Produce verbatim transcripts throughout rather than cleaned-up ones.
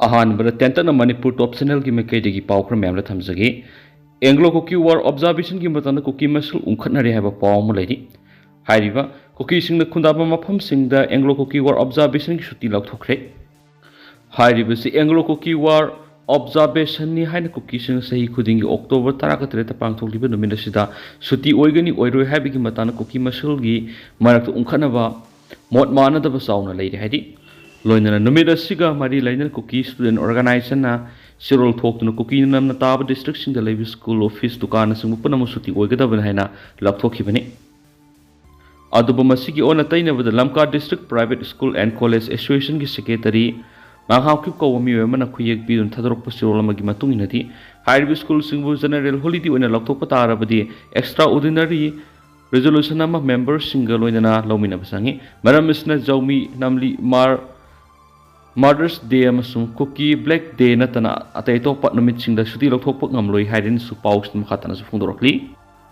ꯑꯍꯥꯟꯕꯗ ꯇꯦꯟꯇꯛꯅ ꯃꯅꯤꯄꯨꯔ ꯇꯣꯞ ꯆꯦꯅꯦꯜꯒꯤ ꯃꯥꯏꯀꯩꯗꯒꯤ ꯄꯥꯎ ꯈꯔ ꯃꯌꯥꯝꯗ ꯊꯝꯖꯒꯦ꯫ ꯑꯦꯡꯒ꯭ꯂꯣ ꯀꯨꯀꯤ ꯋꯥꯔ ꯑꯣꯕꯖꯥꯔꯕꯦꯁꯟꯒꯤ ꯃꯇꯥꯡꯗ ꯀꯨꯀꯤ ꯃꯁꯦꯜ ꯎꯪꯈꯠꯅꯔꯦ ꯍꯥꯏꯕ ꯄꯥꯎ ꯑꯃ ꯂꯩꯔꯤ꯫ ꯍꯥꯏꯔꯤꯕ ꯀꯨꯀꯤꯁꯤꯡꯅ ꯈꯨꯟꯗꯥꯕ ꯃꯐꯝꯁꯤꯡꯗ ꯑꯦꯡꯒ꯭ꯂꯣ ꯀꯨꯀꯤ ꯋꯥꯔ ꯑꯣꯕꯖꯥꯔꯕꯦꯁꯟꯒꯤ ꯁꯨꯇꯤ ꯂꯧꯊꯣꯛꯈ꯭ꯔꯦ꯫ ꯍꯥꯏꯔꯤꯕꯁꯤ ꯑꯦꯡꯒ꯭ꯂꯣ ꯀꯨꯀꯤ ꯋꯥꯔ ꯑꯣꯕꯖꯥꯔꯕꯦꯁꯟꯅꯤ ꯍꯥꯏꯅ ꯀꯨꯀꯤꯁꯤꯡꯅ ꯆꯍꯤ ꯈꯨꯗꯤꯡꯒꯤ ꯑꯣꯛꯇꯣꯕꯔ ꯇꯔꯥꯇꯔꯦꯠꯇ ꯄꯥꯡꯊꯣꯛꯂꯤꯕ ꯅꯨꯃꯤꯠ ꯑꯁꯤꯗ ꯁꯨꯇꯤ ꯑꯣꯏꯒꯅꯤ ꯑꯣꯏꯔꯣꯏ ꯍꯥꯏꯕꯒꯤ ꯃꯇꯥꯡꯗ ꯀꯨꯀꯤ ꯃꯁꯦꯜꯒꯤ ꯃꯔꯛꯇ ꯎꯪꯈꯠꯅꯕ ꯃꯣꯠ ꯃꯥꯟꯅꯗꯕ ꯆꯥꯎꯅ ꯂꯩꯔꯤ ꯍꯥꯏꯔꯤ꯫ ꯂꯣꯏꯅꯅ ꯅꯨꯃꯤꯠ ꯑꯁꯤꯒ ꯃꯔꯤ ꯂꯩꯅꯅ ꯀꯨꯀꯤ ꯁ꯭ꯇꯨꯗꯦꯟ ꯑꯣꯔꯒꯅꯥꯏꯖꯦꯁꯟꯅ ꯆꯦꯔꯣꯜ ꯊꯣꯛꯇꯨꯅ ꯀꯨꯀꯤꯅ ꯅꯝꯅ ꯇꯥꯕ ꯗꯤꯁꯇ꯭ꯔꯤꯛꯁꯤꯡꯗ ꯂꯩꯕ ꯁ꯭ꯀꯨꯜ, ꯑꯣꯐꯤꯁ, ꯗꯨꯀꯥꯟꯅꯆꯤꯡꯕ ꯄꯨꯝꯅꯃꯛ ꯁꯨꯇꯤ ꯑꯣꯏꯒꯗꯕꯅꯤ ꯍꯥꯏꯅ ꯂꯥꯎꯊꯣꯛꯈꯤꯕꯅꯤ꯫ ꯑꯗꯨꯕꯨ ꯃꯁꯤꯒꯤ ꯑꯣꯟꯅ ꯇꯩꯅꯕꯗ Lamka district private school and college ꯑꯦꯁꯣꯁꯤꯌꯦꯁꯟꯒꯤ ꯁꯦꯀ꯭ꯔꯦꯇꯔꯤ ꯉꯥꯡꯍꯥꯎꯈꯤꯞ ꯀꯧꯕ ꯃꯤꯑꯣꯏ ꯑꯃꯅ ꯈꯨꯌꯦꯛ ꯄꯤꯗꯨꯅ ꯊꯥꯗꯣꯔꯛꯄ ꯆꯦꯔꯣꯜ ꯑꯃꯒꯤ ꯃꯇꯨꯡ ꯏꯟꯅꯗꯤ, ꯍꯥꯏꯔꯤꯕ ꯁ꯭ꯀꯨꯜꯁꯤꯡꯕꯨ ꯖꯦꯅꯔꯦꯜ ꯍꯣꯂꯤꯗꯦ ꯑꯣꯏꯅ ꯂꯥꯎꯊꯣꯛꯄ ꯇꯥꯔꯕꯗꯤ ꯑꯦꯛꯁꯇ꯭ꯔꯥ ꯑꯣꯔꯗꯤꯅꯔꯤ ꯔꯤꯖꯣꯂꯨꯁꯟ ꯑꯃ ꯃꯦꯝꯕꯔꯁꯤꯡꯒ ꯂꯣꯏꯅꯅ ꯂꯧꯃꯤꯟꯅꯕ ꯆꯪꯏ꯫ ꯃꯔꯝ ꯑꯁꯤꯅ ꯖꯧꯃꯤ, ꯅꯝꯂꯤ, ꯃꯥꯔ ꯃꯥꯗꯔꯁ ꯗꯦ ꯑꯃꯁꯨꯡ ꯀꯨꯀꯤ ꯕ꯭ꯂꯦꯛ ꯗꯦ ꯅꯠꯇꯅ ꯑꯇꯩ ꯑꯇꯣꯞꯄ ꯅꯨꯃꯤꯠꯁꯤꯡꯗ ꯁꯨꯇꯤ ꯂꯧꯊꯣꯛꯄ ꯉꯝꯂꯣꯏ ꯍꯥꯏꯔꯦꯅꯁꯨ ꯄꯥꯎꯁꯤꯡ ꯃꯈꯥ ꯇꯥꯅꯁꯨ ꯐꯣꯡꯗꯣꯔꯛꯂꯤ꯫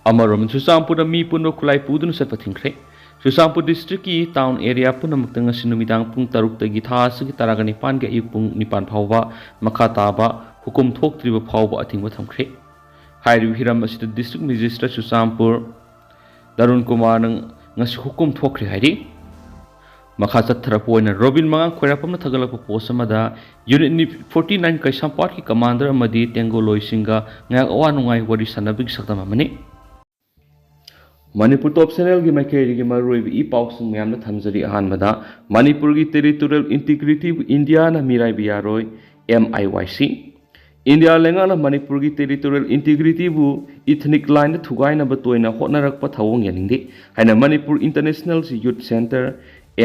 ꯑꯃꯔꯣꯝꯗ ꯆꯨꯔꯆꯥꯟꯄꯨꯔꯗ ꯃꯤ ꯄꯨꯟꯕ ꯈꯨꯠꯂꯥꯏ ꯄꯨꯗꯨꯅ ꯆꯠꯄ ꯊꯤꯡꯈ꯭ꯔꯦ꯫ ꯆꯨꯔꯆꯥꯟꯄꯨꯔ ꯗꯤꯁꯇ꯭ꯔꯤꯛꯀꯤ ꯇꯥꯎꯟ ꯑꯦꯔꯤꯌꯥ ꯄꯨꯝꯅꯃꯛꯇ ꯉꯁꯤ ꯅꯨꯃꯤꯗꯥꯡ ꯄꯨꯡ ꯇꯔꯨꯛꯇꯒꯤ ꯊꯥ ꯑꯁꯤꯒꯤ ꯇꯔꯥꯒ ꯅꯤꯄꯥꯟꯒꯤ ꯑꯌꯨꯛ ꯄꯨꯡ ꯅꯤꯄꯥꯟ ꯐꯥꯎꯕ ꯃꯈꯥ ꯇꯥꯕ ꯍꯨꯀꯨꯝ ꯊꯣꯛꯇ꯭ꯔꯤꯕ ꯐꯥꯎꯕ ꯑꯊꯤꯡꯕ ꯊꯝꯈ꯭ꯔꯦ꯫ ꯍꯥꯏꯔꯤꯕ ꯍꯤꯔꯝ ꯑꯁꯤꯗ ꯗꯤꯁꯇ꯭ꯔꯤꯛ ꯃꯦꯖꯤꯁꯇ꯭ꯔꯦꯠ ꯆꯨꯔꯆꯥꯟꯄꯨꯔ ꯗꯥꯔꯨꯟ ꯀꯨꯃꯥꯔꯅ ꯉꯁꯤ ꯍꯨꯀꯨꯝ ꯊꯣꯛꯈ꯭ꯔꯦ ꯍꯥꯏꯔꯤ꯫ ꯃꯈꯥ ꯆꯠꯊꯔꯛꯄ ꯑꯣꯏꯅ ꯔꯣꯕꯤꯟ ꯃꯉꯥꯡ ꯈ꯭ꯋꯥꯏꯔꯥꯛꯄꯝꯅ ꯊꯥꯒꯠꯂꯛꯄ ꯄꯣꯁ ꯑꯃꯗ ꯌꯨꯅꯤꯠ ꯐꯣꯔꯇꯤ ꯅꯥꯏꯟ ꯀꯩꯁꯥꯝꯄꯥꯠꯀꯤ ꯀꯃꯥꯟꯗꯔ ꯑꯃꯗꯤ ꯇꯦꯡꯒꯣꯂꯣꯏꯁꯤꯡꯒ ꯉꯥꯏꯍꯥꯛ ꯑꯋꯥ ꯅꯨꯡꯉꯥꯏ ꯋꯥꯔꯤ ꯁꯥꯟꯅꯕꯒꯤ ꯁꯛꯇꯝ ꯑꯃꯅꯤ꯫ ꯃꯅꯤꯄꯨꯔ ꯇꯣꯞ ꯆꯦꯅꯦꯜꯒꯤ ꯃꯥꯏꯀꯩꯗꯒꯤ ꯃꯔꯨꯑꯣꯏꯕ ꯏ ꯄꯥꯎꯁꯤꯡ ꯃꯌꯥꯝꯗ ꯊꯝꯖꯔꯤ꯫ ꯑꯍꯥꯟꯕꯗ, ꯃꯅꯤꯄꯨꯔꯒꯤ ꯇꯦꯔꯤꯇꯣꯔꯤꯌꯦꯜ ꯏꯟꯇꯤꯒ꯭ꯔꯤꯇꯤꯕꯨ ꯏꯟꯗꯤꯌꯥꯅ ꯃꯤꯔꯥꯏꯕ ꯌꯥꯔꯣꯏ, ꯑꯦꯝ ꯑꯥꯏ ꯋꯥꯏ ꯁꯤ꯫ ꯏꯟꯗꯤꯌꯥ ꯂꯩꯉꯥꯛꯅ ꯃꯅꯤꯄꯨꯔꯒꯤ ꯇꯦꯔꯤꯇꯣꯔꯤꯌꯦꯜ ꯏꯟꯇꯤꯒ꯭ꯔꯤꯇꯤꯕꯨ ꯏꯊꯅꯤꯛ ꯂꯥꯏꯟꯗ ꯊꯨꯒꯥꯏꯅꯕ ꯇꯣꯏꯅ ꯍꯣꯠꯅꯔꯛꯄ ꯊꯧꯑꯣꯡ ꯌꯥꯅꯤꯡꯗꯦ ꯍꯥꯏꯅ ꯃꯅꯤꯄꯨꯔ ꯏꯟꯇꯔꯅꯦꯁꯅꯦꯜ ꯌꯨꯠ ꯁꯦꯟꯇꯔ,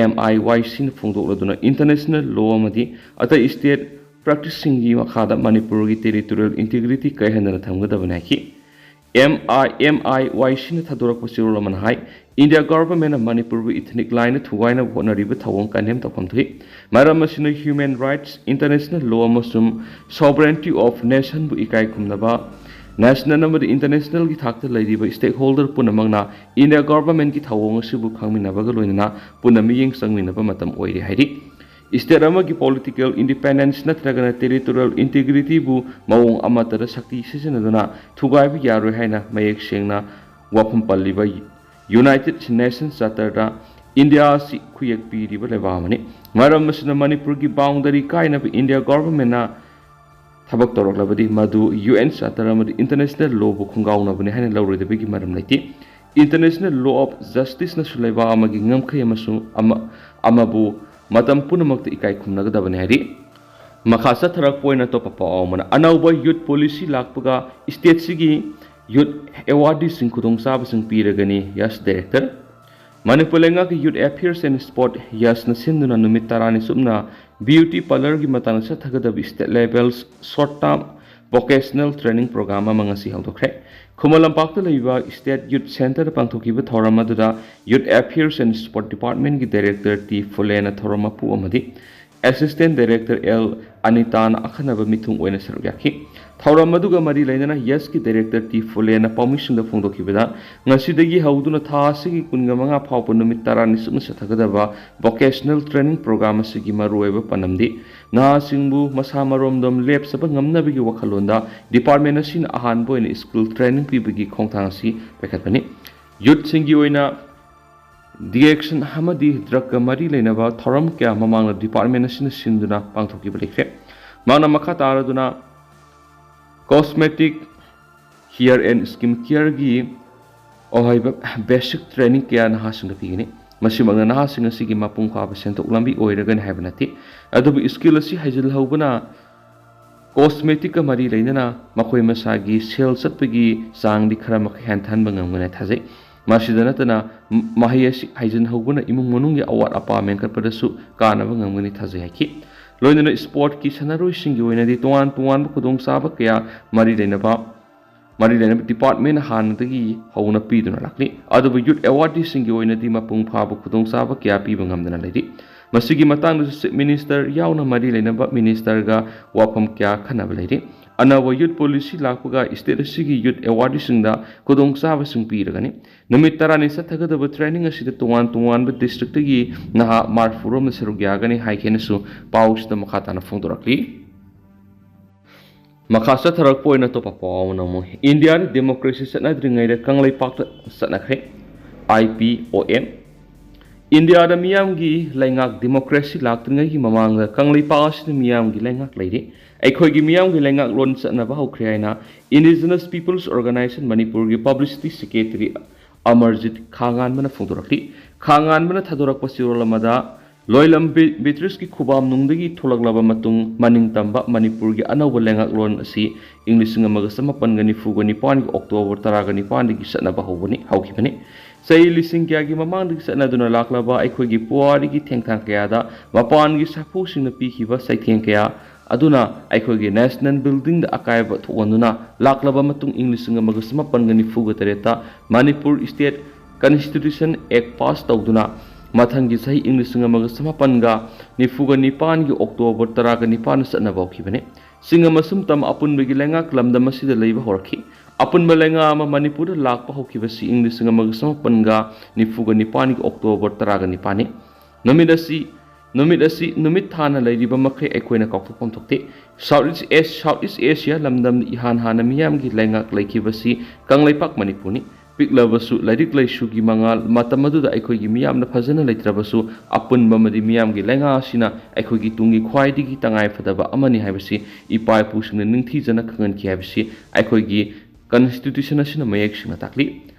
ꯑꯦꯝ ꯑꯥꯏ ꯋꯥꯏ ꯁꯤꯅ ꯐꯣꯡꯗꯣꯛꯂꯗꯨꯅ ꯏꯟꯇꯔꯅꯦꯁꯅꯦꯜ ꯂꯣ ꯑꯃꯗꯤ ꯑꯇꯩ ꯁ꯭ꯇꯦꯠ ꯄ꯭ꯔꯦꯛꯇꯤꯁꯁꯤꯡꯒꯤ ꯃꯈꯥꯗ ꯃꯅꯤꯄꯨꯔꯒꯤ ꯇꯦꯔꯤꯇꯣꯔꯤꯌꯦꯜ ꯏꯟꯇꯤꯒ꯭ꯔꯤꯇꯤ ꯀꯥꯏꯍꯟꯗꯅ ꯊꯝꯒꯗꯕꯅꯤ ꯍꯥꯏꯈꯤ꯫ ꯑꯦꯝ ꯑꯥꯏ, ꯑꯦꯝ ꯑꯥꯏ ꯋꯥꯏ ꯁꯤꯅ ꯊꯥꯗꯣꯔꯛꯄ ꯆꯦꯔꯣꯜ ꯑꯃꯅ ꯍꯥꯏ, ꯏꯟꯗꯤꯌꯥ ꯒꯚꯔꯟꯃꯦꯟꯠꯅ ꯃꯅꯤꯄꯨꯔꯕꯨ ꯏꯊꯅꯤꯛ ꯂꯥꯏꯟꯗ ꯊꯨꯒꯥꯏꯅꯕ ꯍꯣꯠꯅꯔꯤꯕ ꯊꯧꯑꯣꯡ ꯀꯟꯗꯦꯝ ꯇꯧꯐꯝ ꯊꯣꯛꯏ꯫ ꯃꯔꯝ ꯑꯁꯤꯅ ꯍ꯭ꯌꯨꯃꯦꯟ ꯔꯥꯏꯠꯁ, ꯏꯟꯇꯔꯅꯦꯁꯅꯦꯜ ꯂꯣ ꯑꯃꯁꯨꯡ ꯁꯣꯚꯔꯦꯟꯇꯤ ꯑꯣꯐ ꯅꯦꯁꯟꯕꯨ ꯏꯀꯥꯏ ꯈꯨꯝꯅꯕ ꯅꯦꯁꯅꯦꯜ ꯑꯃꯗꯤ ꯏꯟꯇꯔꯅꯦꯁꯅꯦꯜꯒꯤ ꯊꯥꯛꯇ ꯂꯩꯔꯤꯕ ꯁ꯭ꯇꯦꯛꯍꯣꯜꯗꯔ ꯄꯨꯝꯅꯃꯛꯅ ꯏꯟꯗꯤꯌꯥ ꯒꯚꯔꯟꯃꯦꯟꯠꯀꯤ ꯊꯧꯑꯣꯡ ꯑꯁꯤꯕꯨ ꯈꯪꯃꯤꯟꯅꯕꯒ ꯂꯣꯏꯅꯅ ꯄꯨꯟꯅ ꯃꯤꯠꯌꯦꯡ ꯆꯪꯃꯤꯟꯅꯕ ꯃꯇꯝ ꯑꯣꯏꯔꯦ ꯍꯥꯏꯔꯤ꯫ State ꯑꯃꯒꯤ political independence ꯅꯠꯇ꯭ꯔꯒꯅ territorial integrityꯕꯨ ꯃꯑꯣꯡ ꯑꯃꯠꯇꯗ ꯁꯛꯇꯤ ꯁꯤꯖꯤꯟꯅꯗꯨꯅ ꯊꯨꯒꯥꯏꯕ ꯌꯥꯔꯣꯏ ꯍꯥꯏꯅ ꯃꯌꯦꯛ ꯁꯦꯡꯅ ꯋꯥꯐꯝ ꯄꯜꯂꯤꯕ United Nations Charterꯗ ꯏꯟꯗꯤꯌꯥ ꯑꯁꯤ ꯈꯨꯌꯦꯛ ꯄꯤꯔꯤꯕ ꯂꯩꯕꯥꯛ ꯑꯃꯅꯤ꯫ ꯃꯔꯝ ꯑꯁꯤꯅ ꯃꯅꯤꯄꯨꯔꯒꯤ boundary ꯀꯥꯏꯅꯕ ꯏꯟꯗꯤꯌꯥ governmentꯅ ꯊꯕꯛ ꯇꯧꯔꯛꯂꯕꯗꯤ ꯃꯗꯨ UN Charter ꯑꯃꯗꯤ international lawꯕꯨ ꯈꯣꯡꯒꯥꯎꯅꯕꯅꯤ ꯍꯥꯏꯅ ꯂꯧꯔꯣꯏꯗꯕꯒꯤ ꯃꯔꯝ ꯂꯩꯇꯦ꯫ International law of justiceꯅꯁꯨ ꯂꯩꯕꯥꯛ ꯑꯃꯒꯤ ꯉꯝꯈꯩ ꯑꯃꯁꯨꯡ ꯑꯃ-, ꯑꯃꯕꯨ ꯃꯇꯝ ꯄꯨꯝꯅꯃꯛꯇ ꯏꯀꯥꯏ ꯈꯨꯝꯅꯒꯗꯕꯅꯤ ꯍꯥꯏꯔꯤ꯫ ꯃꯈꯥ ꯆꯠꯊꯔꯛꯄ ꯑꯣꯏꯅ ꯑꯇꯣꯞꯄ ꯄꯥꯎ ꯑꯃꯅ, ꯑꯅꯧꯕ youth policy ꯂꯥꯛꯄꯒ stateꯁꯤꯒꯤ youth awardeeꯁꯤꯡ ꯈꯨꯗꯣꯡꯆꯥꯕꯁꯤꯡ ꯄꯤꯔꯒꯅꯤ ꯌꯥꯁ director꯫ ꯃꯅꯤꯄꯨꯔ ꯂꯩꯉꯥꯛꯀꯤ Youth Affairs and Sport ꯌꯥꯁꯅ ꯁꯤꯟꯗꯨꯅ ꯅꯨꯃꯤꯠ ꯇꯔꯥꯅꯤ ꯆꯨꯞꯅ beauty parlourꯒꯤ ꯃꯇꯥꯡꯗ ꯆꯠꯊꯒꯗꯕ state level short term vocational training program ꯑꯃ ꯉꯁꯤ ꯍꯧꯗꯣꯛꯈ꯭ꯔꯦ꯫ ꯈꯨꯃꯟ ꯂꯝꯄꯥꯛꯇ ꯂꯩꯕ State Youth Centreꯗ ꯄꯥꯡꯊꯣꯛꯈꯤꯕ ꯊꯧꯔꯝ ꯑꯗꯨꯗ Youth Affairs and Sport Departmentꯀꯤ director ꯇꯤ ꯐꯨꯂꯦꯅ ꯊꯧꯔꯝ ꯃꯄꯨ ꯑꯃꯗꯤ assistant director ꯑꯦꯜ ꯑꯅꯤꯇꯥꯅ ꯑꯈꯟꯅꯕ ꯃꯤꯊꯨꯡ ꯑꯣꯏꯅ ꯁꯔꯨꯛ ꯌꯥꯈꯤ꯫ ꯊꯧꯔꯝ ꯑꯗꯨꯒ ꯃꯔꯤ ꯂꯩꯅꯅ ꯌꯥꯁꯀꯤ director ꯇꯤ ꯐꯨꯂꯦꯅ ꯄꯥꯎꯃꯤꯁꯤꯡꯗ ꯐꯣꯡꯗꯣꯛꯈꯤꯕꯗ, ꯉꯁꯤꯗꯒꯤ ꯍꯧꯗꯨꯅ ꯊꯥ ꯑꯁꯤꯒꯤ ꯀꯨꯟꯃꯉꯥ ꯐꯥꯎꯕ ꯅꯨꯃꯤꯠ ꯇꯔꯥꯅꯤ ꯆꯨꯞꯅ ꯆꯠꯊꯒꯗꯕ vocational training program ꯑꯁꯤꯒꯤ ꯃꯔꯨꯑꯣꯏꯕ ꯄꯥꯟꯗꯝꯗꯤ ꯅꯍꯥꯁꯤꯡꯕꯨ ꯃꯁꯥ ꯃꯔꯣꯝꯗꯣꯝ ꯂꯦꯞꯆꯕ ꯉꯝꯅꯕꯒꯤ ꯋꯥꯈꯜꯂꯣꯟꯗ department ꯑꯁꯤꯅ ꯑꯍꯥꯟꯕ ꯑꯣꯏꯅ skill training ꯄꯤꯕꯒꯤ ꯈꯣꯡꯊꯥꯡ ꯑꯁꯤ ꯄꯥꯏꯈꯠꯄꯅꯤ꯫ Youthꯁꯤꯡꯒꯤ ꯑꯣꯏꯅ addiction ꯑꯃꯗꯤ drugꯀ ꯃꯔꯤ ꯂꯩꯅꯕ ꯊꯧꯔꯝ ꯀꯌꯥ ꯃꯃꯥꯡꯗ department ꯑꯁꯤꯅ ꯁꯤꯟꯗꯨꯅ ꯄꯥꯡꯊꯣꯛꯈꯤꯕ ꯂꯩꯈ꯭ꯔꯦ꯫ ꯃꯥꯅ ꯃꯈꯥ ꯇꯥꯔꯗꯨꯅ cosmetic, hair and skin careꯒꯤ ꯑꯣꯏꯕ basic training ꯀꯌꯥ ꯅꯍꯥꯁꯤꯡꯗ ꯄꯤꯒꯅꯤ꯫ ꯃꯁꯤꯃꯛꯅ ꯅꯍꯥꯁꯤꯡ ꯑꯁꯤꯒꯤ ꯃꯄꯨꯡ ꯐꯥꯕ ꯁꯦꯟꯊꯣꯛ ꯂꯝꯕꯤ ꯑꯣꯏꯔꯒꯅꯤ ꯍꯥꯏꯕ ꯅꯠꯇꯦ, ꯑꯗꯨꯕꯨ skill ꯑꯁꯤ ꯍꯩꯖꯤꯜꯍꯧꯕꯅ cosmeticꯀ ꯃꯔꯤ ꯂꯩꯅꯅ ꯃꯈꯣꯏ ꯃꯁꯥꯒꯤ ꯁꯦꯜ ꯆꯠꯄꯒꯤ ꯆꯥꯡꯗꯤ ꯈꯔ ꯃꯈꯩ ꯍꯟꯊꯍꯟꯕ ꯉꯝꯒꯅꯤ ꯊꯥꯖꯩ꯫ ꯃꯁꯤꯗ ꯅꯠꯇꯅ, ꯃ-, ꯃꯍꯩ ꯑꯁꯤ ꯍꯩꯖꯤꯟꯍꯧꯕꯅ ꯏꯃꯨꯡ ꯃꯅꯨꯡꯒꯤ ꯑꯋꯥꯠ ꯑꯄꯥ ꯃꯦꯟꯈꯠꯄꯗꯁꯨ ꯀꯥꯟꯅꯕ ꯉꯝꯒꯅꯤ ꯊꯥꯖꯩ ꯍꯥꯏꯈꯤ꯫ ꯂꯣꯏꯅꯅ sportꯀꯤ ꯁꯥꯟꯅꯔꯣꯏꯁꯤꯡꯒꯤ ꯑꯣꯏꯅꯗꯤ ꯇꯣꯉꯥꯟ ꯇꯣꯉꯥꯟꯕ ꯈꯨꯗꯣꯡꯆꯥꯕ ꯀꯌꯥ ꯃꯔꯤ ꯂꯩꯅꯕ, ꯃꯔꯤ ꯂꯩꯅꯕ department ꯍꯥꯟꯅꯗꯒꯤ ꯍꯧꯅ ꯄꯤꯗꯨꯅ ꯂꯥꯛꯂꯤ꯫ ꯑꯗꯨꯕꯨ youth awardeeꯁꯤꯡꯒꯤ ꯑꯣꯏꯅꯗꯤ ꯃꯄꯨꯡ ꯐꯥꯕ ꯈꯨꯗꯣꯡꯆꯥꯕ ꯀꯌꯥ ꯄꯤꯕ ꯉꯝꯗꯅ ꯂꯩꯔꯤ꯫ ꯃꯁꯤꯒꯤ ꯃꯇꯥꯡꯗꯁꯨ Chief Minister ꯌꯥꯎꯅ ꯃꯔꯤ ꯂꯩꯅꯕ ministerꯒ ꯋꯥꯐꯝ ꯀꯌꯥ ꯈꯟꯅꯕ ꯂꯩꯔꯤ꯫ ꯑꯅꯧꯕ ꯌꯨꯠ ꯄꯣꯂꯤꯁꯤ ꯂꯥꯛꯄꯒ ꯁ꯭ꯇꯦꯠ ꯑꯁꯤꯒꯤ ꯌꯨꯠ ꯑꯦꯋꯥꯔꯗꯤꯁꯤꯡꯗ ꯈꯨꯗꯣꯡꯆꯥꯕꯁꯤꯡ ꯄꯤꯔꯒꯅꯤ꯫ ꯅꯨꯃꯤꯠ ꯇꯔꯥꯅꯤ ꯆꯠꯊꯒꯗꯕ ꯇ꯭ꯔꯦꯅꯤꯡ ꯑꯁꯤꯗ ꯇꯣꯉꯥꯟ ꯇꯣꯉꯥꯟꯕ ꯗꯤꯁꯇ꯭ꯔꯤꯛꯇꯒꯤ ꯅꯍꯥ ꯃꯔꯤꯐꯨꯔꯣꯝꯅ ꯁꯔꯨꯛ ꯌꯥꯒꯅꯤ ꯍꯥꯏꯈꯤꯅꯁꯨ ꯄꯥꯎꯁꯤꯗ ꯃꯈꯥ ꯇꯥꯅ ꯐꯣꯡꯗꯣꯔꯛꯂꯤ꯫ ꯃꯈꯥ ꯆꯠꯊꯔꯛꯄ ꯑꯣꯏꯅ ꯑꯇꯣꯞꯄ ꯄꯥꯎ ꯑꯃꯅ ꯑꯃꯨꯛ ꯏꯟꯗꯤꯌꯥꯗ ꯗꯦꯃꯣꯀ꯭ꯔꯦꯁꯤ ꯆꯠꯅꯗ꯭ꯔꯤꯉꯩꯗ ꯀꯪꯂꯩꯄꯥꯛꯇ ꯆꯠꯅꯈ꯭ꯔꯦ꯫ IPOM꯫ ꯏꯟꯗꯤꯌꯥꯗ ꯃꯤꯌꯥꯝꯒꯤ ꯂꯩꯉꯥꯛ ꯗꯦꯃꯣꯀ꯭ꯔꯦꯁꯤ ꯂꯥꯛꯇ꯭ꯔꯤꯉꯩꯒꯤ ꯃꯃꯥꯡꯗ ꯀꯪꯂꯩꯄꯥꯛ ꯑꯁꯤꯗ ꯃꯤꯌꯥꯝꯒꯤ ꯂꯩꯉꯥꯛ ꯂꯩꯔꯤ꯫ ꯑꯩꯈꯣꯏꯒꯤ ꯃꯤꯌꯥꯝꯒꯤ ꯂꯩꯉꯥꯛꯂꯣꯟ ꯆꯠꯅꯕ ꯍꯧꯈ꯭ꯔꯦ ꯍꯥꯏꯅ Indigenous Peoples Organisation ꯃꯅꯤꯄꯨꯔꯒꯤ ꯄꯕ꯭ꯂꯤꯁꯤꯇꯤ ꯁꯦꯀ꯭ꯔꯦꯇꯔꯤ ꯑꯃꯔꯖꯤꯠ ꯈꯥꯉꯥꯟꯕꯅ ꯐꯣꯡꯗꯣꯔꯛꯂꯤ꯫ ꯈꯥꯉꯥꯟꯕꯅ ꯊꯥꯗꯣꯔꯛꯄ ꯆꯦꯔꯣꯜ ꯑꯃꯗ ꯂꯣꯏꯂꯝ ꯕꯤ-, ꯕꯤꯇ꯭ꯔꯤꯁꯀꯤ ꯈꯨꯕꯥꯝꯅꯨꯡꯗꯒꯤ ꯊꯣꯛꯂꯛꯂꯕ ꯃꯇꯨꯡ ꯃꯅꯤꯡ ꯇꯝꯕ ꯃꯅꯤꯄꯨꯔꯒꯤ ꯑꯅꯧꯕ ꯂꯩꯉꯥꯛꯂꯣꯟ ꯑꯁꯤ ꯏꯪ ꯂꯤꯁꯤꯡ ꯑꯃꯒ ꯆꯃꯥꯄꯟꯒ ꯅꯤꯐꯨꯒ ꯅꯤꯄꯥꯟꯒꯤ ꯑꯣꯛꯇꯣꯕꯔ ꯇꯔꯥꯒ ꯅꯤꯄꯥꯟꯗꯒꯤ ꯆꯠꯅꯕ ꯍꯧꯕꯅꯤ, ꯍꯧꯈꯤꯕꯅꯤ꯫ ꯆꯍꯤ ꯂꯤꯁꯤꯡ ꯀꯌꯥꯒꯤ ꯃꯃꯥꯡꯗꯒꯤ ꯆꯠꯅꯗꯨꯅ ꯂꯥꯛꯂꯕ ꯑꯩꯈꯣꯏꯒꯤ ꯄꯨꯋꯥꯔꯤꯒꯤ ꯊꯦꯡꯊꯥꯡ ꯀꯌꯥꯗ ꯃꯄꯥꯟꯒꯤ ꯁꯥꯐꯨꯁꯤꯡꯅ ꯄꯤꯈꯤꯕ ꯆꯩꯊꯦꯡ ꯀꯌꯥ ꯑꯗꯨꯅ ꯑꯩꯈꯣꯏꯒꯤ ꯅꯦꯁꯅꯦꯜ ꯕꯤꯜꯗꯤꯡꯗ ꯑꯀꯥꯏꯕ ꯊꯣꯛꯍꯟꯗꯨꯅ ꯂꯥꯛꯂꯕ ꯃꯇꯨꯡ ꯏꯪ ꯂꯤꯁꯤꯡ ꯑꯃꯒ ꯆꯃꯥꯄꯟꯒ ꯅꯤꯐꯨꯒ ꯇꯔꯦꯠꯇ ꯃꯅꯤꯄꯨꯔ ꯁ꯭ꯇꯦꯠ ꯀꯟꯁꯇꯤꯇ꯭ꯌꯨꯁꯟ ꯑꯦꯛ ꯄꯥꯁ ꯇꯧꯗꯨꯅ ꯃꯊꯪꯒꯤ ꯆꯍꯤ ꯏꯪ ꯂꯤꯁꯤꯡ ꯑꯃꯒ ꯆꯃꯥꯄꯟꯒ ꯅꯤꯐꯨꯒ ꯅꯤꯄꯥꯟꯒꯤ ꯑꯣꯛꯇꯣꯕꯔ ꯇꯔꯥꯒ ꯅꯤꯄꯥꯟꯗ ꯆꯠꯅꯕ ꯍꯧꯈꯤꯕꯅꯤ꯫ ꯆꯤꯡ ꯑꯃꯁꯨꯡ ꯇꯝ ꯑꯄꯨꯟꯕꯒꯤ ꯂꯩꯉꯥꯛ ꯂꯝꯗꯝ ꯑꯁꯤꯗ ꯂꯩꯕ ꯍꯧꯔꯛꯈꯤ꯫ ꯑꯄꯨꯟꯕ ꯂꯩꯉꯥꯛ ꯑꯃ ꯃꯅꯤꯄꯨꯔꯗ ꯂꯥꯛꯄ ꯍꯧꯈꯤꯕꯁꯤ ꯏꯪ ꯂꯤꯁꯤꯡ ꯑꯃꯒ ꯆꯃꯥꯄꯟꯒ ꯅꯤꯐꯨꯒ ꯅꯤꯄꯥꯟꯒꯤ ꯑꯣꯛꯇꯣꯕꯔ ꯇꯔꯥꯒ ꯅꯤꯄꯥꯟꯅꯤ꯫ ꯅꯨꯃꯤꯠ ꯑꯁꯤ, ꯅꯨꯃꯤꯠ ꯑꯁꯤ ꯅꯨꯃꯤꯠ ꯊꯥꯅ ꯂꯩꯔꯤꯕ ꯃꯈꯩ ꯑꯩꯈꯣꯏꯅ ꯀꯥꯎꯊꯣꯛꯐꯝ ꯊꯣꯛꯇꯦ꯫ South East Asia, South East Asia ꯂꯝꯗꯝꯗ ꯏꯍꯥꯟ ꯍꯥꯟꯅ ꯃꯤꯌꯥꯝꯒꯤ ꯂꯩꯉꯥꯛ ꯂꯩꯈꯤꯕꯁꯤ ꯀꯪꯂꯩꯄꯥꯛ ꯃꯅꯤꯄꯨꯔꯅꯤ꯫ ꯄꯤꯛꯂꯕꯁꯨ ꯂꯥꯏꯔꯤꯛ ꯂꯩꯁꯨꯒꯤ ꯃꯉꯥꯜ ꯃꯇꯝ ꯑꯗꯨꯗ ꯑꯩꯈꯣꯏꯒꯤ ꯃꯤꯌꯥꯝꯅ ꯐꯖꯅ ꯂꯩꯇ꯭ꯔꯕꯁꯨ ꯑꯄꯨꯟꯕ ꯑꯃꯗꯤ ꯃꯤꯌꯥꯝꯒꯤ ꯂꯩꯉꯥꯛ ꯑꯁꯤꯅ ꯑꯩꯈꯣꯏꯒꯤ ꯇꯨꯡꯒꯤ ꯈ꯭ꯋꯥꯏꯗꯒꯤ ꯇꯉꯥꯏ ꯐꯗꯕ ꯑꯃꯅꯤ ꯍꯥꯏꯕꯁꯤ ꯏꯄꯥ ꯏꯄꯨꯁꯤꯡꯅ ꯅꯤꯡꯊꯤꯖꯅ ꯈꯪꯍꯟꯈꯤ ꯍꯥꯏꯕꯁꯤ ꯑꯩꯈꯣꯏꯒꯤ ꯀꯟꯁꯇꯤꯇ꯭ꯌꯨꯁꯟ ꯑꯁꯤꯅ ꯃꯌꯦꯛ ꯁꯦꯡꯅ ꯇꯥꯛꯂꯤ꯫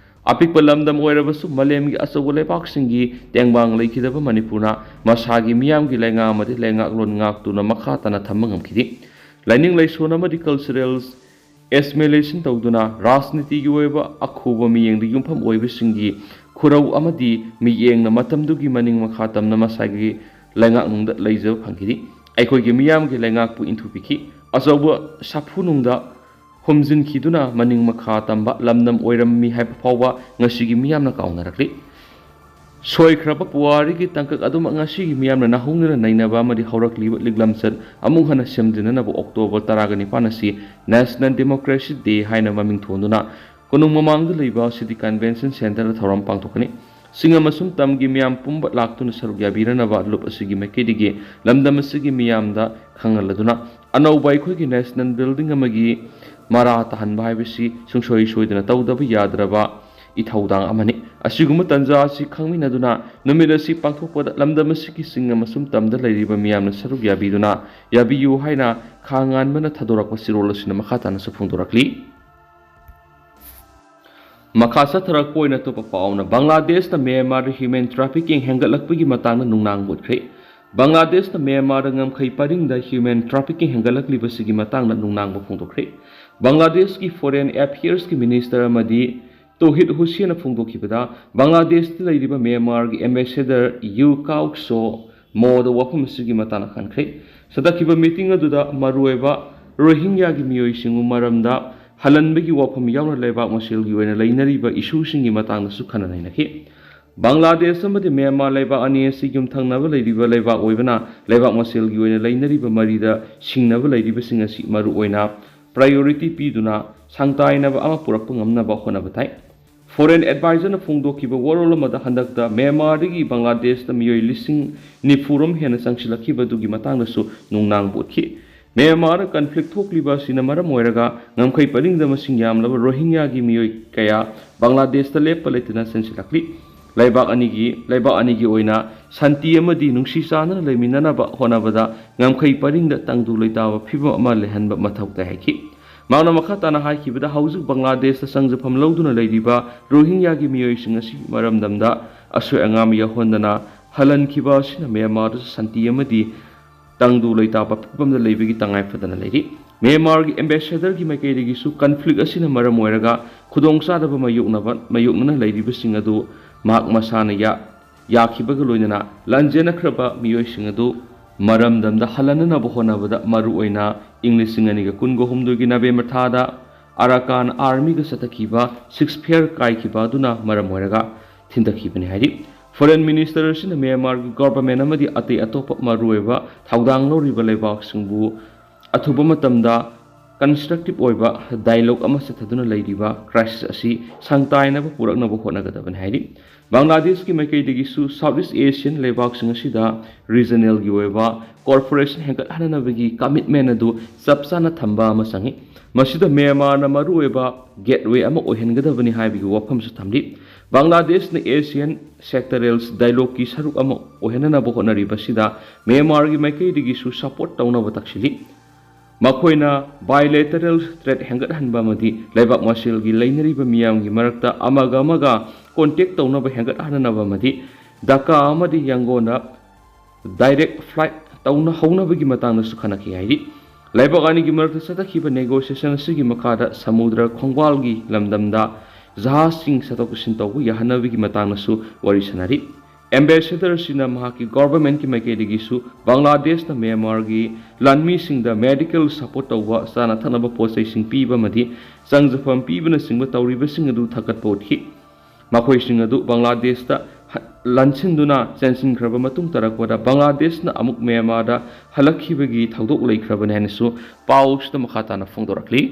ꯑꯄꯤꯛꯄ ꯂꯝꯗꯝ ꯑꯣꯏꯔꯕꯁꯨ ꯃꯥꯂꯦꯝꯒꯤ ꯑꯆꯧꯕ ꯂꯩꯕꯥꯛꯁꯤꯡꯒꯤ ꯇꯦꯡꯕꯥꯡ ꯂꯩꯈꯤꯗꯕ ꯃꯅꯤꯄꯨꯔꯅ ꯃꯁꯥꯒꯤ ꯃꯤꯌꯥꯝꯒꯤ ꯂꯩꯉꯥꯛ ꯑꯃꯗꯤ ꯂꯩꯉꯥꯛꯂꯣꯟ ꯉꯥꯛꯇꯨꯅ ꯃꯈꯥ ꯇꯥꯅ ꯊꯝꯕ ꯉꯝꯈꯤꯗꯦ꯫ ꯂꯥꯏꯅꯤꯡ ꯂꯥꯏꯁꯣꯟ ꯑꯃꯗꯤ ꯀꯜꯆꯔꯦꯜ ꯑꯦꯁꯤꯃꯤꯂꯦꯁꯟ ꯇꯧꯗꯨꯅ ꯔꯥꯖꯅꯤꯇꯤꯒꯤ ꯑꯣꯏꯕ ꯑꯈꯨꯕ ꯃꯤꯠꯌꯦꯡꯗ ꯌꯨꯝꯐꯝ ꯑꯣꯏꯕꯁꯤꯡꯒꯤ ꯈꯨꯔꯧ ꯑꯃꯗꯤ ꯃꯤꯠꯌꯦꯡꯅ ꯃꯇꯝꯗꯨꯒꯤ ꯃꯅꯤꯡ ꯃꯈꯥ ꯇꯝꯅ ꯃꯁꯥꯒꯤ ꯂꯩꯉꯥꯛꯅꯨꯡꯗ ꯂꯩꯖꯕ ꯐꯪꯈꯤꯗꯦ꯫ ꯑꯩꯈꯣꯏꯒꯤ ꯃꯤꯌꯥꯝꯒꯤ ꯂꯩꯉꯥꯛꯄꯨ ꯏꯟꯊꯨ ꯄꯤꯈꯤ꯫ ꯑꯆꯧꯕ ꯁꯥꯐꯨꯅꯨꯡꯗ ꯍꯨꯝꯖꯤꯟꯈꯤꯗꯨꯅ ꯃꯅꯤꯡ ꯃꯈꯥ ꯇꯝꯕ ꯂꯝꯗꯝ ꯑꯣꯏꯔꯝꯃꯤ ꯍꯥꯏꯕ ꯐꯥꯎꯕ ꯉꯁꯤꯒꯤ ꯃꯤꯌꯥꯝꯅ ꯀꯥꯎꯅꯔꯛꯂꯤ꯫ ꯁꯣꯏꯈ꯭ꯔꯕ ꯄꯨꯋꯥꯔꯤꯒꯤ ꯇꯥꯡꯀꯛ ꯑꯗꯨꯃꯛ ꯉꯁꯤꯒꯤ ꯃꯤꯌꯥꯝꯅ ꯅꯧꯍꯧꯅꯅ ꯅꯩꯅꯕ ꯑꯃꯗꯤ ꯍꯧꯔꯛꯂꯤꯕ ꯂꯤꯛꯂꯝꯆꯠ ꯑꯃꯨꯛ ꯍꯟꯅ ꯁꯦꯝꯖꯤꯟꯅꯅꯕ ꯑꯣꯛꯇꯣꯕꯔ ꯇꯔꯥꯒ ꯅꯤꯄꯥꯟ ꯑꯁꯤ National Democracy Day ꯍꯥꯏꯅ ꯃꯃꯤꯡ ꯊꯣꯟꯗꯨꯅ ꯀꯣꯅꯨꯡ ꯃꯃꯥꯡꯗ ꯂꯩꯕ City Convention Centreꯗ ꯊꯧꯔꯝ ꯄꯥꯡꯊꯣꯛꯀꯅꯤ꯫ ꯁꯤꯡꯉꯝ ꯑꯁꯨꯝ ꯇꯝꯒꯤ ꯃꯤꯌꯥꯝ ꯄꯨꯝꯕ ꯂꯥꯛꯇꯨꯅ ꯁꯔꯨꯛ ꯌꯥꯕꯤꯔꯅꯕ ꯂꯨꯞ ꯑꯁꯤꯒꯤ ꯃꯥꯏꯀꯩꯗꯒꯤ ꯂꯝꯗꯝ ꯑꯁꯤꯒꯤ ꯃꯤꯌꯥꯝꯗ ꯈꯪꯍꯜꯂꯗꯨꯅ ꯑꯅꯧꯕ ꯑꯩꯈꯣꯏꯒꯤ National Building ꯑꯃꯒꯤ ꯃꯔꯥ ꯇꯥꯍꯟꯕ ꯍꯥꯏꯕꯁꯤ ꯁꯨꯡꯁꯣꯏ ꯁꯣꯏꯗꯅ ꯇꯧꯗꯕ ꯌꯥꯗ꯭ꯔꯕ ꯏꯊꯧꯗꯥꯡ ꯑꯃꯅꯤ꯫ ꯑꯁꯤꯒꯨꯝꯕ ꯇꯥꯟꯖꯥ ꯑꯁꯤ ꯈꯪꯃꯤꯟꯅꯗꯨꯅ ꯅꯨꯃꯤꯠ ꯑꯁꯤ ꯄꯥꯡꯊꯣꯛꯄꯗ ꯂꯝꯗꯝ ꯑꯁꯤꯒꯤ ꯁꯤꯡꯉꯝ ꯑꯁꯨꯝ ꯇꯝꯗ ꯂꯩꯔꯤꯕ ꯃꯤꯌꯥꯝꯅ ꯁꯔꯨꯛ ꯌꯥꯕꯤꯗꯨꯅ ꯌꯥꯕꯤꯌꯨ ꯍꯥꯏꯅ ꯈꯥ ꯉꯥꯟꯕꯅ ꯊꯥꯗꯣꯔꯛꯄ ꯆꯤꯔꯣꯜ ꯑꯁꯤꯅ ꯃꯈꯥ ꯇꯥꯅꯁꯨ ꯐꯣꯡꯗꯣꯔꯛꯂꯤ꯫ ꯃꯈꯥ ꯆꯠꯊꯔꯛꯄ ꯑꯣꯏꯅ ꯑꯇꯣꯞꯄ ꯄꯥꯎ ꯑꯃꯅ ꯕꯪꯒ꯭ꯂꯥꯗꯦꯁꯅ ꯃ꯭ꯌꯥꯟꯃꯥꯔꯗ human trafficking ꯍꯦꯟꯒꯠꯂꯛꯄꯒꯤ ꯃꯇꯥꯡꯗ ꯅꯨꯡꯅꯥꯡꯕ ꯎꯠꯈ꯭ꯔꯦ꯫ ꯕꯪꯒ꯭ꯂꯥꯗꯦꯁꯅ ꯃ꯭ꯌꯥꯟꯃꯥꯔꯗ ꯉꯝꯈꯩ ꯄꯔꯤꯡꯗ human trafficking ꯍꯦꯟꯒꯠꯂꯛꯂꯤꯕꯁꯤꯒꯤ ꯃꯇꯥꯡꯗ ꯅꯨꯡꯅꯥꯡꯕ ꯐꯣꯡꯗꯣꯛꯈ꯭ꯔꯦ꯫ ꯕꯪꯒ꯭ꯂꯥꯗꯦꯁꯀꯤ Foreign Affairsꯀꯤ Minister ꯑꯃꯗꯤ ꯇꯣꯍꯤꯗ ꯍꯨꯁꯦꯟꯅ ꯐꯣꯡꯗꯣꯛꯈꯤꯕꯗ, ꯕꯪꯒ꯭ꯂꯥꯗꯦꯁꯇ ꯂꯩꯔꯤꯕ ꯃ꯭ꯌꯥꯟꯃꯥꯔꯒꯤ Ambassador ꯌꯨ ꯀꯥꯎꯛ ꯁꯣ ꯃꯣꯗ ꯋꯥꯐꯝ ꯑꯁꯤꯒꯤ ꯃꯇꯥꯡꯗ ꯈꯟꯈ꯭ꯔꯦ꯫ ꯆꯠꯊꯈꯤꯕ meeting ꯑꯗꯨꯗ ꯃꯔꯨꯑꯣꯏꯕ ꯔꯣꯍꯤꯡꯒ꯭ꯌꯥꯒꯤ ꯃꯤꯑꯣꯏꯁꯤꯡꯕꯨ ꯃꯔꯝꯗ ꯍꯜꯍꯟꯕꯒꯤ ꯋꯥꯐꯝ ꯌꯥꯎꯅ ꯂꯩꯕꯥꯛ ꯃꯁꯦꯜꯒꯤ ꯑꯣꯏꯅ ꯂꯩꯅꯔꯤꯕ issueꯁꯤꯡꯒꯤ ꯃꯇꯥꯡꯗꯁꯨ ꯈꯟꯅ ꯅꯩꯅꯈꯤ꯫ ꯕꯪꯒ꯭ꯂꯥꯗꯦꯁ ꯑꯃꯗꯤ ꯃ꯭ꯌꯥꯟꯃꯥꯔ ꯂꯩꯕꯥꯛ ꯑꯅꯤ ꯑꯁꯤ ꯌꯨꯝꯊꯪꯅꯕ ꯂꯩꯔꯤꯕ ꯂꯩꯕꯥꯛ ꯑꯣꯏꯕꯅ, ꯂꯩꯕꯥꯛ ꯃꯁꯦꯜꯒꯤ ꯑꯣꯏꯅ ꯂꯩꯅꯔꯤꯕ ꯃꯔꯤꯗ ꯁꯤꯡꯅꯕ ꯂꯩꯔꯤꯕꯁꯤꯡ ꯑꯁꯤ ꯃꯔꯨꯑꯣꯏꯅ priority ꯄꯤꯗꯨꯅ ꯁꯥꯡꯇꯥꯏꯅꯕ ꯑꯃ ꯄꯨꯔꯛꯄ ꯉꯝꯅꯕ ꯍꯣꯠꯅꯕ ꯇꯥꯏ꯫ Foreign Advisorꯅ ꯐꯣꯡꯗꯣꯛꯈꯤꯕ ꯋꯥꯔꯣꯜ ꯑꯃꯗ ꯍꯟꯗꯛꯇ ꯃ꯭ꯌꯥꯟꯃꯥꯔꯗꯒꯤ ꯕꯪꯒ꯭ꯂꯥꯗꯦꯁꯇ ꯃꯤꯑꯣꯏ ꯂꯤꯁꯤꯡ ꯅꯤꯐꯨ ꯔꯣꯝ ꯍꯦꯟꯅ ꯆꯪꯁꯤꯜꯂꯛꯈꯤꯕꯗꯨꯒꯤ ꯃꯇꯥꯡꯗꯁꯨ ꯅꯨꯡꯅꯥꯡꯕ ꯎꯠꯈꯤ꯫ ꯃ꯭ꯌꯥꯟꯃꯥꯔꯗ conflict ꯊꯣꯛꯂꯤꯕ ꯑꯁꯤꯅ ꯃꯔꯝ ꯑꯣꯏꯔꯒ ꯉꯝꯈꯩ ꯄꯔꯤꯡꯗ ꯃꯁꯤꯡ ꯌꯥꯝꯂꯕ ꯔꯣꯍꯤꯡꯒ꯭ꯌꯥꯒꯤ ꯃꯤꯑꯣꯏ ꯀꯌꯥ ꯕꯪꯒ꯭ꯂꯥꯗꯦꯁꯇ ꯂꯦꯞꯄ ꯂꯩꯇꯅ ꯆꯪꯁꯤꯜꯂꯛꯂꯤ꯫ ꯂꯩꯕꯥꯛ ꯑꯅꯤꯒꯤ, ꯂꯩꯕꯥꯛ ꯑꯅꯤꯒꯤ ꯑꯣꯏꯅ ꯁꯥꯟꯇꯤ ꯑꯃꯗꯤ ꯅꯨꯡꯁꯤ ꯆꯥꯟꯅꯅ ꯂꯩꯃꯤꯟꯅꯅꯕ ꯍꯣꯠꯅꯕꯗ ꯉꯝꯈꯩ ꯄꯔꯤꯡꯗ ꯇꯪꯗꯨ ꯂꯩꯇꯥꯕ ꯐꯤꯕꯝ ꯑꯃ ꯂꯩꯍꯟꯕ ꯃꯊꯧ ꯇꯥꯏ ꯍꯥꯏꯈꯤ꯫ ꯃꯍꯥꯛꯅ ꯃꯈꯥ ꯇꯥꯅ ꯍꯥꯏꯈꯤꯕꯗ, ꯍꯧꯖꯤꯛ ꯕꯪꯒ꯭ꯂꯥꯗꯦꯁꯇ ꯆꯪꯖꯐꯝ ꯂꯧꯗꯨꯅ ꯂꯩꯔꯤꯕ ꯔꯣꯍꯤꯡꯒ꯭ꯌꯥꯒꯤ ꯃꯤꯑꯣꯏꯁꯤꯡ ꯑꯁꯤ ꯃꯔꯝꯗꯝꯗ ꯑꯁꯣꯏ ꯑꯉꯥꯝ ꯌꯥꯎꯍꯟꯗꯅ ꯍꯜꯍꯟꯈꯤꯕ ꯑꯁꯤꯅ ꯃ꯭ꯌꯥꯟꯃꯥꯔꯗꯁꯨ ꯁꯥꯟꯇꯤ ꯑꯃꯗꯤ ꯇꯪꯗꯨ ꯂꯩꯇꯥꯕ ꯐꯤꯕꯝꯗ ꯂꯩꯕꯒꯤ ꯇꯉꯥꯏ ꯐꯗꯅ ꯂꯩꯔꯤ꯫ ꯃ꯭ꯌꯥꯟꯃꯥꯔꯒꯤ Ambassadorꯒꯤ ꯃꯥꯏꯀꯩꯗꯒꯤꯁꯨ conflict ꯑꯁꯤꯅ ꯃꯔꯝ ꯑꯣꯏꯔꯒ ꯈꯨꯗꯣꯡꯆꯥꯗꯕ ꯃꯥꯌꯣꯛꯅꯕ, ꯃꯥꯌꯣꯛꯅꯅ ꯂꯩꯔꯤꯕꯁꯤꯡ ꯑꯗꯨ ꯃꯍꯥꯛ ꯃꯁꯥꯅ ꯌꯥ-, ꯌꯥꯈꯤꯕꯒ ꯂꯣꯏꯅꯅ ꯂꯥꯟꯖꯦꯟꯅꯈ꯭ꯔꯕ ꯃꯤꯑꯣꯏꯁꯤꯡ ꯑꯗꯨ ꯃꯔꯝꯗꯝꯗ ꯍꯜꯍꯟꯅꯅꯕ ꯍꯣꯠꯅꯕꯗ ꯃꯔꯨꯑꯣꯏꯅ ꯏꯪ ꯂꯤꯁꯤꯡ ꯑꯅꯤꯒ ꯀꯨꯟꯒ ꯍꯨꯝꯗꯣꯏꯒꯤ ꯅꯕꯦꯝꯕꯔ ꯊꯥꯗ ꯑꯔꯥꯀꯥꯟ ꯑꯥꯔꯃꯤꯒ ꯆꯠꯊꯈꯤꯕ ceasefire ꯀꯥꯏꯈꯤꯕ ꯑꯗꯨꯅ ꯃꯔꯝ ꯑꯣꯏꯔꯒ ꯊꯤꯟꯊꯈꯤꯕꯅꯤ ꯍꯥꯏꯔꯤ꯫ Foreign Minister ꯑꯁꯤꯅ ꯃ꯭ꯌꯥꯟꯃꯥꯔꯒꯤ government ꯑꯃꯗꯤ ꯑꯇꯩ ꯑꯇꯣꯞꯄ ꯃꯔꯨꯑꯣꯏꯕ ꯊꯧꯗꯥꯡ ꯂꯧꯔꯤꯕ ꯂꯩꯕꯥꯛꯁꯤꯡꯕꯨ ꯑꯊꯨꯕ ꯃꯇꯝꯗ constructive ꯑꯣꯏꯕ dialogue ꯑꯃ ꯆꯠꯊꯗꯨꯅ ꯂꯩꯔꯤꯕ crisis ꯑꯁꯤ ꯁꯪꯇꯥꯏꯅꯕ ꯄꯨꯔꯛꯅꯕ ꯍꯣꯠꯅꯒꯗꯕꯅꯤ ꯍꯥꯏꯔꯤ꯫ ꯕꯪꯒ꯭ꯂꯥꯗꯦꯁꯀꯤ ꯃꯥꯏꯀꯩꯗꯒꯤꯁꯨ South East Asian ꯂꯩꯕꯥꯛꯁꯤꯡ ꯑꯁꯤꯗ regionalꯒꯤ ꯑꯣꯏꯕ cooperation ꯍꯦꯟꯒꯠꯍꯟꯅꯕꯒꯤ commitment ꯑꯗꯨ ꯆꯞ ꯆꯥꯅ ꯊꯝꯕ ꯑꯃ ꯆꯪꯏ꯫ ꯃꯁꯤꯗ ꯃ꯭ꯌꯥꯟꯃꯥꯔꯅ ꯃꯔꯨꯑꯣꯏꯕ gateway ꯑꯃ ꯑꯣꯏꯍꯟꯒꯗꯕꯅꯤ ꯍꯥꯏꯕꯒꯤ ꯋꯥꯐꯝꯁꯨ ꯊꯝꯂꯤ꯫ ꯕꯪꯒ꯭ꯂꯥꯗꯦꯁꯅ Asian sectoral dialogueꯒꯤ ꯁꯔꯨꯛ ꯑꯃ ꯑꯣꯏꯍꯟꯅꯅꯕ ꯍꯣꯠꯅꯔꯤꯕꯁꯤꯗ ꯃ꯭ꯌꯥꯟꯃꯥꯔꯒꯤ ꯃꯥꯏꯀꯩꯗꯒꯤꯁꯨ support ꯇꯧꯅꯕ ꯇꯛꯁꯤꯜꯂꯤ꯫ ꯃꯈꯣꯏꯅ bilateral trade ꯍꯦꯟꯒꯠꯍꯟꯕ ꯑꯃꯗꯤ ꯂꯩꯕꯥꯛ ꯃꯁꯦꯜꯒꯤ ꯂꯩꯅꯔꯤꯕ ꯃꯤꯌꯥꯝꯒꯤ ꯃꯔꯛꯇ ꯑꯃꯒ ꯑꯃꯒ contact ꯇꯧꯅꯕ ꯍꯦꯟꯒꯠꯍꯟꯅꯕ ꯑꯃꯗꯤ ꯙꯥꯀꯥ ꯑꯃꯗꯤ ꯌꯥꯡꯒꯣꯟꯗ direct flight ꯇꯧꯅ ꯍꯧꯅꯕꯒꯤ ꯃꯇꯥꯡꯗꯁꯨ ꯈꯟꯅꯈꯤ ꯍꯥꯏꯔꯤ꯫ ꯂꯩꯕꯥꯛ ꯑꯅꯤꯒꯤ ꯃꯔꯛꯇ ꯆꯠꯊꯈꯤꯕ negotiation ꯑꯁꯤꯒꯤ ꯃꯈꯥꯗ ꯁꯃꯨꯗ꯭ꯔ ꯈꯣꯡꯕꯥꯜꯒꯤ ꯂꯝꯗꯝꯗ ꯖꯍꯥꯖꯁꯤꯡ ꯆꯠꯊꯣꯛ ꯆꯠꯁꯤꯟ ꯇꯧꯕ ꯌꯥꯍꯟꯅꯕꯒꯤ ꯃꯇꯥꯡꯗꯁꯨ ꯋꯥꯔꯤ ꯁꯥꯟꯅꯔꯤ꯫ Ambassador ꯑꯁꯤꯅ ꯃꯍꯥꯛꯀꯤ governmentꯀꯤ ꯃꯥꯏꯀꯩꯗꯒꯤꯁꯨ ꯕꯪꯒ꯭ꯂꯥꯗꯦꯁꯅ ꯃ꯭ꯌꯥꯟꯃꯥꯔꯒꯤ ꯂꯥꯟꯃꯤꯁꯤꯡꯗ medical support ꯇꯧꯕ, ꯆꯥꯅ ꯊꯛꯅꯕ ꯄꯣꯠ ꯆꯩꯁꯤꯡ ꯄꯤꯕ ꯑꯃꯗꯤ ꯆꯪꯖꯐꯝ ꯄꯤꯕꯅꯆꯤꯡꯕ ꯇꯧꯔꯤꯕꯁꯤꯡ ꯑꯗꯨ ꯊꯥꯒꯠꯄ ꯎꯠꯈꯤ꯫ ꯃꯈꯣꯏꯁꯤꯡ ꯑꯗꯨ ꯕꯪꯒ꯭ꯂꯥꯗꯦꯁꯇ ꯍ-, ꯂꯥꯟꯁꯤꯟꯗꯨꯅ ꯆꯦꯟꯁꯤꯟꯈ꯭ꯔꯕ ꯃꯇꯨꯡ ꯇꯥꯔꯛꯄꯗ ꯕꯪꯒ꯭ꯂꯥꯗꯦꯁꯅ ꯑꯃꯨꯛ ꯃ꯭ꯌꯥꯟꯃꯥꯔꯗ ꯍꯜꯂꯛꯈꯤꯕꯒꯤ ꯊꯧꯗꯣꯛ ꯂꯩꯈ꯭ꯔꯕꯅꯤ ꯍꯥꯏꯅꯁꯨ ꯄꯥꯎꯁꯤꯗ ꯃꯈꯥ ꯇꯥꯅ ꯐꯣꯡꯗꯣꯔꯛꯂꯤ꯫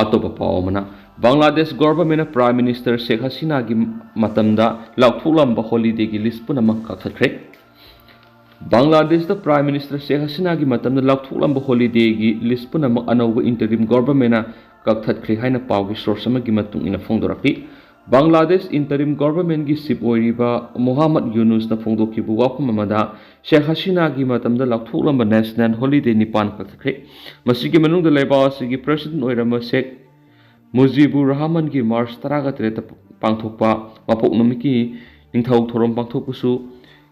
ꯑꯇꯣꯞꯄ ꯄꯥꯎ ꯑꯃꯅ, ꯕꯪꯒ꯭ꯂꯥꯗꯦꯁ governmentꯅ Prime Minister ꯁꯦꯈ ꯍꯁꯤꯅꯥꯒꯤ ꯃꯇꯝꯗ ꯂꯥꯎꯊꯣꯛꯂꯝꯕ holidayꯒꯤ list ꯄꯨꯝꯅꯃꯛ ꯀꯛꯊꯠꯈ꯭ꯔꯦ꯫ ꯕꯪꯒ꯭ꯂꯥꯗꯦꯁꯇ Prime Minister ꯁꯦꯈ ꯍꯁꯤꯅꯥꯒꯤ ꯃꯇꯝꯗ ꯂꯥꯎꯊꯣꯛꯂꯝꯕ holidayꯒꯤ list ꯄꯨꯝꯅꯃꯛ ꯑꯅꯧꯕ interim governmentꯅ ꯀꯛꯊꯠꯈ꯭ꯔꯦ ꯍꯥꯏꯅ ꯄꯥꯎꯒꯤ source ꯑꯃꯒꯤ ꯃꯇꯨꯡ ꯏꯟꯅ ꯐꯣꯡꯗꯣꯔꯛꯂꯤ꯫ ꯕꯪꯒ꯭ꯂꯥꯗꯦꯁ interim governmentꯀꯤ chief ꯑꯣꯏꯔꯤꯕ ꯃꯣꯍꯥꯃꯗ ꯌꯨꯅꯨꯁꯅ ꯐꯣꯡꯗꯣꯛꯈꯤꯕ ꯋꯥꯐꯝ ꯑꯃꯗ, ꯁꯦꯈ ꯍꯁꯤꯅꯥꯒꯤ ꯃꯇꯝꯗ ꯂꯥꯎꯊꯣꯛꯂꯝꯕ national holiday ꯅꯤꯄꯥꯟ ꯀꯛꯊꯠꯈ꯭ꯔꯦ꯫ ꯃꯁꯤꯒꯤ ꯃꯅꯨꯡꯗ ꯂꯩꯕꯥꯛ ꯑꯁꯤꯒꯤ president ꯑꯣꯏꯔꯝꯕ ꯁꯦꯈ ꯃꯨꯖꯤꯕꯨꯔ ꯔꯍꯃꯟꯒꯤ March ꯇꯔꯥꯒ ꯇꯔꯦꯠꯇ ꯄꯥꯡꯊꯣꯛꯄ ꯃꯄꯣꯛ ꯅꯨꯃꯤꯠꯀꯤ ꯅꯤꯡꯊꯧ ꯊꯧꯔꯝ ꯄꯥꯡꯊꯣꯛꯄꯁꯨ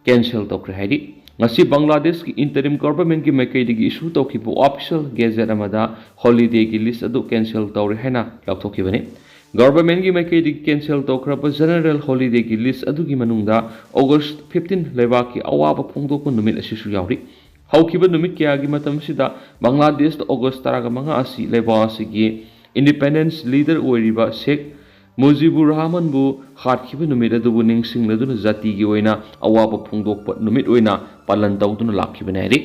cancel ꯇꯧꯈ꯭ꯔꯦ ꯍꯥꯏꯔꯤ꯫ ꯉꯁꯤ ꯕꯪꯒ꯭ꯂꯥꯗꯦꯁꯀꯤ interim governmentꯀꯤ ꯃꯥꯏꯀꯩꯗꯒꯤ issue ꯇꯧꯈꯤꯕ official gazette ꯑꯃꯗ holidayꯒꯤ list ꯑꯗꯨ cancel ꯇꯧꯔꯦ ꯍꯥꯏꯅ ꯂꯥꯎꯊꯣꯛꯈꯤꯕꯅꯤ꯫ Governmentꯀꯤ ꯃꯥꯏꯀꯩꯗꯒꯤ cancel ꯇꯧꯈ꯭ꯔꯕ general holidayꯒꯤ list ꯑꯗꯨꯒꯤ ꯃꯅꯨꯡꯗ August fifteen ꯂꯩꯕꯥꯛꯀꯤ ꯑꯋꯥꯕ ꯐꯣꯡꯗꯣꯛꯄ ꯅꯨꯃꯤꯠ ꯑꯁꯤꯁꯨ ꯌꯥꯎꯔꯤ꯫ ꯍꯧꯈꯤꯕ ꯅꯨꯃꯤꯠ ꯀꯌꯥꯒꯤ ꯃꯇꯝ ꯑꯁꯤꯗ ꯕꯪꯒ꯭ꯂꯥꯗꯦꯁꯇ August ꯇꯔꯥꯃꯉꯥ ꯑꯁꯤ ꯂꯩꯕꯥꯛ ꯑꯁꯤꯒꯤ independence leader ꯑꯣꯏꯔꯤꯕ ꯁꯦꯈ ꯃꯨꯖꯤꯕꯨꯔ ꯔꯍꯃꯟꯕꯨ ꯍꯥꯠꯈꯤꯕ ꯅꯨꯃꯤꯠ ꯑꯗꯨꯕꯨ ꯅꯤꯡꯁꯤꯡꯂꯗꯨꯅ ꯖꯥꯇꯤꯒꯤ ꯑꯣꯏꯅ ꯑꯋꯥꯕ ꯐꯣꯡꯗꯣꯛꯄ ꯅꯨꯃꯤꯠ ꯑꯣꯏꯅ ꯄꯥꯂꯟ ꯇꯧꯗꯨꯅ ꯂꯥꯛꯈꯤꯕꯅꯤ ꯍꯥꯏꯔꯤ꯫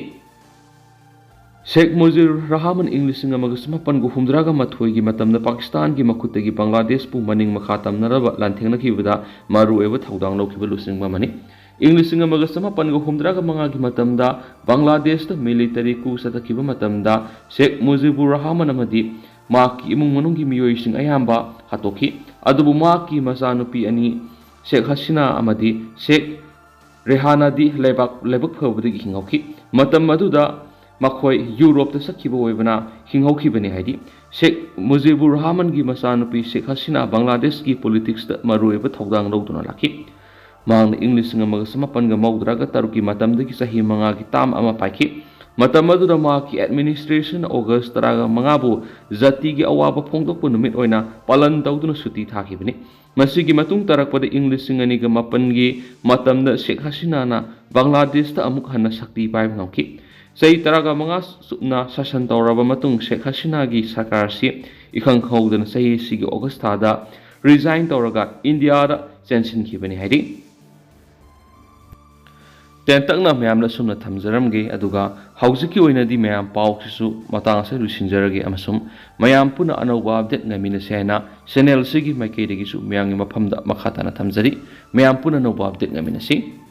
ꯁꯦꯈ ꯃꯨꯖꯤꯕꯨꯔ ꯔꯍꯃꯟ ꯏꯪ ꯂꯤꯁꯤꯡ ꯑꯃꯒ ꯆꯃꯥꯄꯟꯒ ꯍꯨꯝꯗ꯭ꯔꯥꯒ ꯃꯥꯊꯣꯏꯒꯤ ꯃꯇꯝꯗ ꯄꯥꯀꯤꯁꯇꯥꯟꯒꯤ ꯃꯈꯨꯠꯇꯒꯤ ꯕꯪꯒ꯭ꯂꯥꯗꯦꯁꯄꯨ ꯃꯅꯤꯡ ꯃꯈꯥ ꯇꯝꯅꯅꯕ ꯂꯥꯟꯊꯦꯡꯅꯈꯤꯕꯗ ꯃꯔꯨꯑꯣꯏꯕ ꯊꯧꯗꯥꯡ ꯂꯧꯈꯤꯕ ꯂꯨꯆꯤꯡꯕ ꯑꯃꯅꯤ꯫ ꯏꯪ ꯂꯤꯁꯤꯡ ꯑꯃꯒ ꯆꯃꯥꯄꯟꯒ ꯍꯨꯝꯗ꯭ꯔꯥꯒ ꯃꯉꯥꯒꯤ ꯃꯇꯝꯗ ꯕꯪꯒ꯭ꯂꯥꯗꯦꯁꯇ ꯃꯤꯂꯤꯇꯔꯤ ꯀꯨ ꯆꯠꯊꯈꯤꯕ ꯃꯇꯝꯗ ꯁꯦꯈ ꯃꯨꯖꯤꯕꯨꯔ ꯔꯍꯃꯟ ꯑꯃꯗꯤ ꯃꯍꯥꯛꯀꯤ ꯏꯃꯨꯡ ꯃꯅꯨꯡꯒꯤ ꯃꯤꯑꯣꯏꯁꯤꯡ ꯑꯌꯥꯝꯕ ꯍꯥꯠꯇꯣꯛꯈꯤ꯫ ꯑꯗꯨꯕꯨ ꯃꯍꯥꯛꯀꯤ ꯃꯆꯥꯅꯨꯄꯤ ꯑꯅꯤ ꯁꯦꯈ ꯍꯁꯤꯅꯥ ꯑꯃꯗꯤ ꯁꯦꯈ ꯔꯦꯍꯥꯅꯥꯗꯤ ꯂꯩꯕꯥꯛ, ꯂꯥꯏꯕꯛ ꯐꯕꯗꯒꯤ ꯍꯤꯡꯍꯧꯈꯤ꯫ ꯃꯇꯝ ꯑꯗꯨꯗ ꯃꯈꯣꯏ ꯌꯨꯔꯣꯞꯇ ꯆꯠꯈꯤꯕ ꯑꯣꯏꯕꯅ ꯍꯤꯡꯍꯧꯈꯤꯕꯅꯤ ꯍꯥꯏꯗꯤ ꯁꯦꯈ ꯃꯨꯖꯤꯕꯨꯔ ꯔꯍꯃꯟꯒꯤ ꯃꯆꯥꯅꯨꯄꯤ ꯁꯦꯈ ꯍꯁꯤꯅꯥ ꯕꯪꯒ꯭ꯂꯥꯗꯦꯁꯀꯤ ꯄꯣꯂꯤꯇꯤꯛꯁꯇ ꯃꯔꯨꯑꯣꯏꯕ ꯊꯧꯗꯥꯡ ꯂꯧꯗꯨꯅ ꯂꯥꯛꯈꯤ꯫ ꯃꯍꯥꯛꯅ ꯏꯪ ꯂꯤꯁꯤꯡ ꯑꯃꯒ ꯆꯃꯥꯄꯟꯒ ꯃꯧꯗ꯭ꯔꯥꯒ ꯇꯔꯨꯛꯀꯤ ꯃꯇꯝꯗꯒꯤ ꯆꯍꯤ ꯃꯉꯥꯒꯤ ꯇꯥꯝ ꯑꯃ ꯄꯥꯏꯈꯤ꯫ ꯃꯇꯝ ꯑꯗꯨꯗ ꯃꯍꯥꯛꯀꯤ ꯑꯦꯗꯃꯤꯅꯤꯁꯇ꯭ꯔꯦꯁꯟ ꯑꯣꯒꯁ ꯇꯔꯥꯒ ꯃꯉꯥꯕꯨ ꯖꯥꯇꯤꯒꯤ ꯑꯋꯥꯕ ꯐꯣꯡꯗꯣꯛꯄ ꯅꯨꯃꯤꯠ ꯑꯣꯏꯅ ꯄꯥꯂꯟ ꯇꯧꯗꯨꯅ ꯁꯨꯇꯤ ꯊꯥꯈꯤꯕꯅꯤ꯫ ꯃꯁꯤꯒꯤ ꯃꯇꯨꯡ ꯇꯥꯔꯛꯄꯗ ꯏꯪ ꯂꯤꯁꯤꯡ ꯑꯅꯤꯒ ꯃꯥꯄꯟꯒꯤ ꯃꯇꯝꯗ ꯁꯦꯈ ꯍꯁꯤꯅꯥꯅ ꯕꯪꯒ꯭ꯂꯥꯗꯦꯁꯇ ꯑꯃꯨꯛ ꯍꯟꯅ ꯁꯛꯇꯤ ꯄꯥꯏꯕ ꯉꯝꯈꯤ꯫ ꯆꯍꯤ ꯇꯔꯥꯒ ꯃꯉꯥ ꯆꯨꯞꯅ ꯁꯥꯁꯟ ꯇꯧꯔꯕ ꯃꯇꯨꯡ ꯁꯦꯈ ꯍꯁꯤꯅꯥꯒꯤ ꯁꯔꯀꯥꯔꯁꯤ ꯏꯈꯪ ꯈꯪꯍꯧꯗꯅ ꯆꯍꯤ ꯑꯁꯤꯒꯤ ꯑꯣꯒꯁ ꯊꯥꯗ ꯔꯤꯖꯥꯏꯟ ꯇꯧꯔꯒ ꯏꯟꯗꯤꯌꯥꯗ ꯆꯦꯟꯁꯤꯟꯈꯤꯕꯅꯤ ꯍꯥꯏꯔꯤ꯫ ꯇꯦꯟꯇꯛꯅ ꯃꯌꯥꯝꯗ ꯑꯁꯨꯝꯅ ꯊꯝꯖꯔꯝꯒꯦ, ꯑꯗꯨꯒ ꯍꯧꯖꯤꯛꯀꯤ ꯑꯣꯏꯅꯗꯤ ꯃꯌꯥꯝ ꯄꯥꯎꯁꯤꯁꯨ ꯃꯇꯥꯡ ꯑꯁꯤꯗ ꯂꯣꯏꯁꯤꯟꯖꯔꯒꯦ, ꯑꯃꯁꯨꯡ ꯃꯌꯥꯝ ꯄꯨꯟꯅ ꯑꯅꯧꯕ ꯑꯞꯗꯦꯠ ꯉꯥꯏꯃꯤꯟꯅꯁꯦ ꯍꯥꯏꯅ ꯆꯦꯅꯦꯜ ꯑꯁꯤꯒꯤ ꯃꯥꯏꯀꯩꯗꯒꯤꯁꯨ ꯃꯌꯥꯝꯒꯤ ꯃꯐꯝꯗ ꯃꯈꯥ ꯇꯥꯅ ꯊꯝꯖꯔꯤ꯫ ꯃꯌꯥꯝ ꯄꯨꯟꯅ ꯑꯅꯧꯕ ꯑꯞꯗꯦꯠ ꯉꯥꯏꯃꯤꯟꯅꯁꯤ꯫